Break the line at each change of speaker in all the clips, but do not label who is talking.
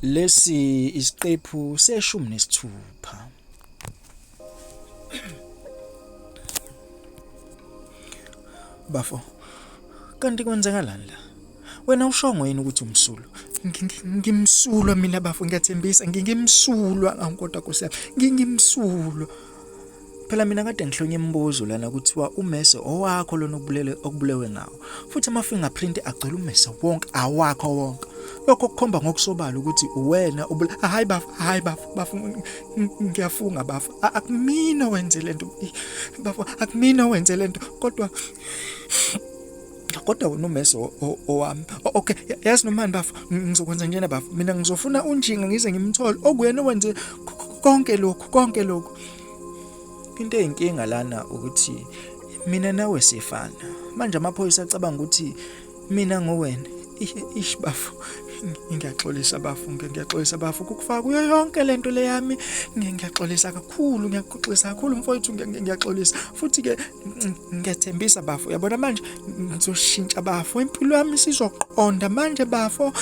Lesi isiqephu seshumi nesithupha. Bafo, kanti kwenzakalani la? Wena ushongo yini ukuthi umsulwa? Ngimsulwa mina bafo, ngiyathembisa, ngingimsulwa awu kodwa Nkosi yami, ngingimsulwa. Phela mina kade ngihlonya imibuzo lana kuthiwa umese owakho lona okubulele okubulewe ngawo. Futhi ama fingerprint agcwele umese wonke awakho wonke. Lokho kukhomba ngokusobala ukuthi uwena ubula hayi bafo hayi bafo bafo ngiyafunga bafo akumina wenze lento bafo akumina wenze lento kodwa kodwa wena umese owami okay yazi nomani bafo ngizokwenza njena bafo mina ngizofuna unjinga ngize ngimthole okuyena owenze konke lokhu konke lokhu into eyinkinga lana ukuthi mina nawe sifana manje amaphoyisa acabanga ukuthi mina ngowena ish bafo ngiyaxolisa bafo ngiyaxolisa bafo kukufaka kuyo yonke lento le yami ngiyaxolisa kakhulu ngiyaxolisa kakhulu mfowethu ngiyaxolisa futhi ke ngiyathembisa bafo yabona manje ngizoshintsha bafo impilo yami isizoqonda manje bafo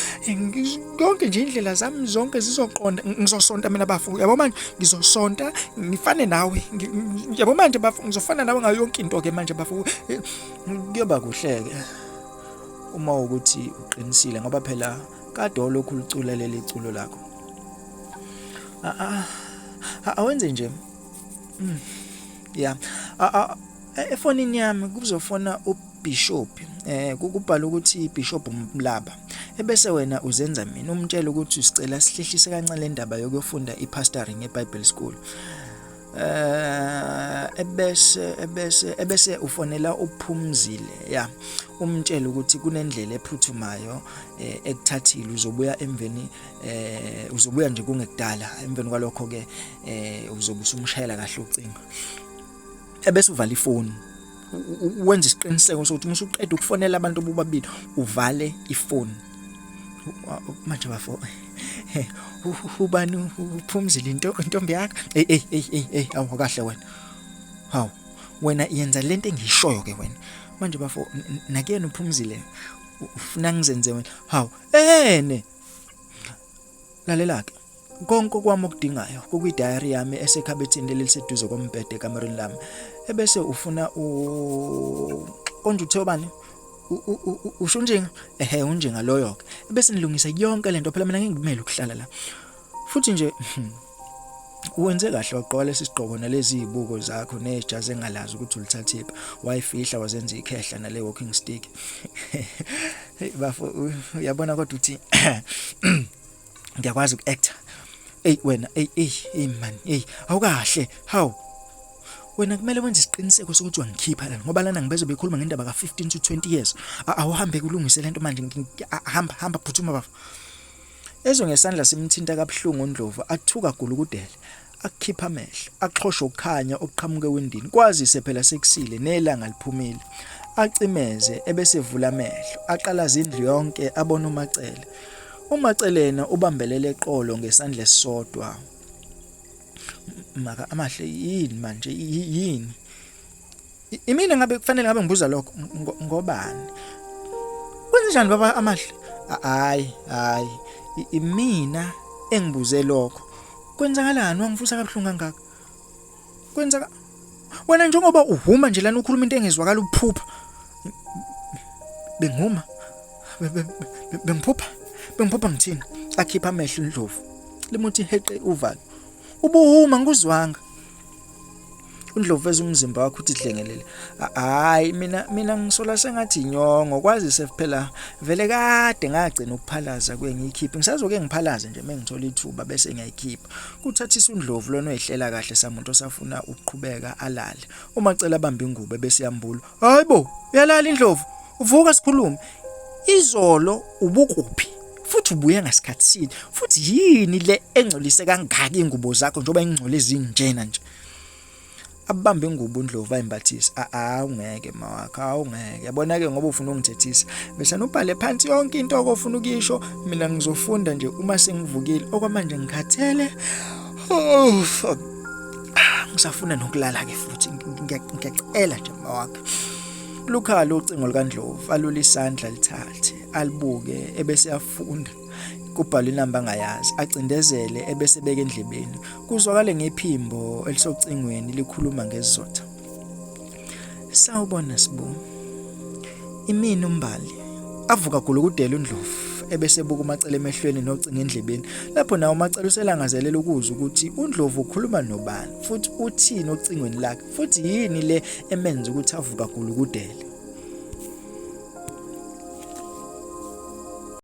yonke nje indlela zami zonke zizoqonda ngizosonta mina bafo yabo manje ngizosonta ngifane nawe yabo manje bafo ngizofana nawe ngayo yonke into ke manje bafo kuyoba kuhle ke uma ukuthi uqinisile ngoba phela kade olokhu ulicula leli culo lakho awenze nje mm. ya efonini yami kuzofona ubishop eh kubhala ukuthi bishop Mlaba ebese wena uzenza mina umtshela ukuthi usicela sihlehlise kancane le ndaba yokuyofunda ipastoring eBible School eh ebese ebese ebese ufonela uphumzile ya umtshela ukuthi kunendlela ephuthumayo eh, ekuthathile uzobuya emveni eh uzobuya nje kungekudala emveni kwalokho ke eh uzobe usumshayela kahle ucingo ebese uvala ifoni wenza isiqiniseko sokuthi uma usuqeda ukufonela abantu bobabili uvale ifoni manje bafo ubani uphumzile into intombi yakho hey hey hey hey hey awu kahle wena hawu wena yenza lento engiyishoyo ke wena manje bafo nakuyena uphumzile ufuna ngizenze wena hawu ene Lalela-ke, konke okwami okudingayo kukwidayari yami esekhabethini leli eliseduze kombhede ekamerweni lami. Ebese ufuna u konje uthe ubani? Usho unjinga? Ehhe unjinga loyo-ke. Ebese nilungisa yonke lento phela mina ngeke ukuhlala la. Futhi nje Wenze kahle wagqoka lesi sigqoko nalezi zibuko zakho nejazi engalazi ukuthi ulithathiphi wayifihla wazenza ikhehla nale walking stick. Hey bafo uyabona kodwa uthi ngiyakwazi uku-actor. Ey wena ey ey ey man ey awukahle hawu wena kumele wenze isiqiniseko sokuthi wangikhipha lana ngoba lana ngibeze bekhuluma ngendaba ka-15 to 20 years awuhambe kulungise lento manje hamba hamba phuthuma bafo Ezwe ngesandla simthinta kabuhlungu uNdlovu athuka gulukudele akukhipha amehlo axhoshe ukukhanya okuqhamuka ewindini kwazise phela sekusile nelanga liphumile acimeze ebesevula amehlo aqalaza indlu yonke abona uMacele uMacele yena ubambelele eqolo ngesandla esisodwa maka amahle yini manje yini Imina ngabe kufanele ngabe ngibuza lokho ngobani? Kwenzenjani baba amahle? Hayi, hayi. Imina engibuze lokho. Kwenzakalani wangivusa kabuhlungu kangaka? Kwenzaka Wena njengoba uhuma nje lana ukhuluma into engezwakala uphupha. Bengihuma. Bengiphupha. Bengiphupha ngithini? Akhipha amehlo indlovu. Limuthi heqe uvalo. Ubuhuma ngikuzwanga. uNdlovu veza umzimba wakhe uthi dlengelele hayi mina mina ngisola sengathi inyongo kwazise phela vele kade ngagcina ukuphalaza kuye ngiyikhiphe ngisazoke ngiphalaze nje mengithola ithuba bese ngiyayikhipha kuthathisa uNdlovu lona oyihlela kahle samuntu osafuna ukuqhubeka alale uma cela abamba ingubo bese yambula hayibo uyalala indlovu uvuka sikhulume izolo ubukuphi futhi ubuye ngasikhathi sini futhi yini le engcolise kangaka ingubo zakho njengoba ingcole ezinjena nje abambe ingubo uNdlovu ayimbathise awungeke mawakhe awungeke yabona ke ngoba ufuna ungithethisa bese nubhale phansi yonke into okofuna ukuyisho mina ngizofunda nje uma sengivukile okwamanje ngikhathele oh fuck ngisafuna nokulala ke futhi ngiyacela nje mawakhe Lukhala ucingo lukaNdlovu alule isandla lithathe alibuke ebese yafunda. Kubhalwe inamba angayazi, acindezele ebese ebeka endlebeni. Kuzwakale ngephimbo elisocingweni likhuluma ngesizotha. Sawubona Sibu. Imini uMbali. Avuka gulukudela uNdlovu ebese ebuka uMacele emehlweni nocingo endlebeni. Lapho nawo uMacele uselangazelela ukuzwa ukuthi uNdlovu ukhuluma nobani futhi uthini ocingweni lakhe futhi yini le emenza ukuthi avuka gulukudele.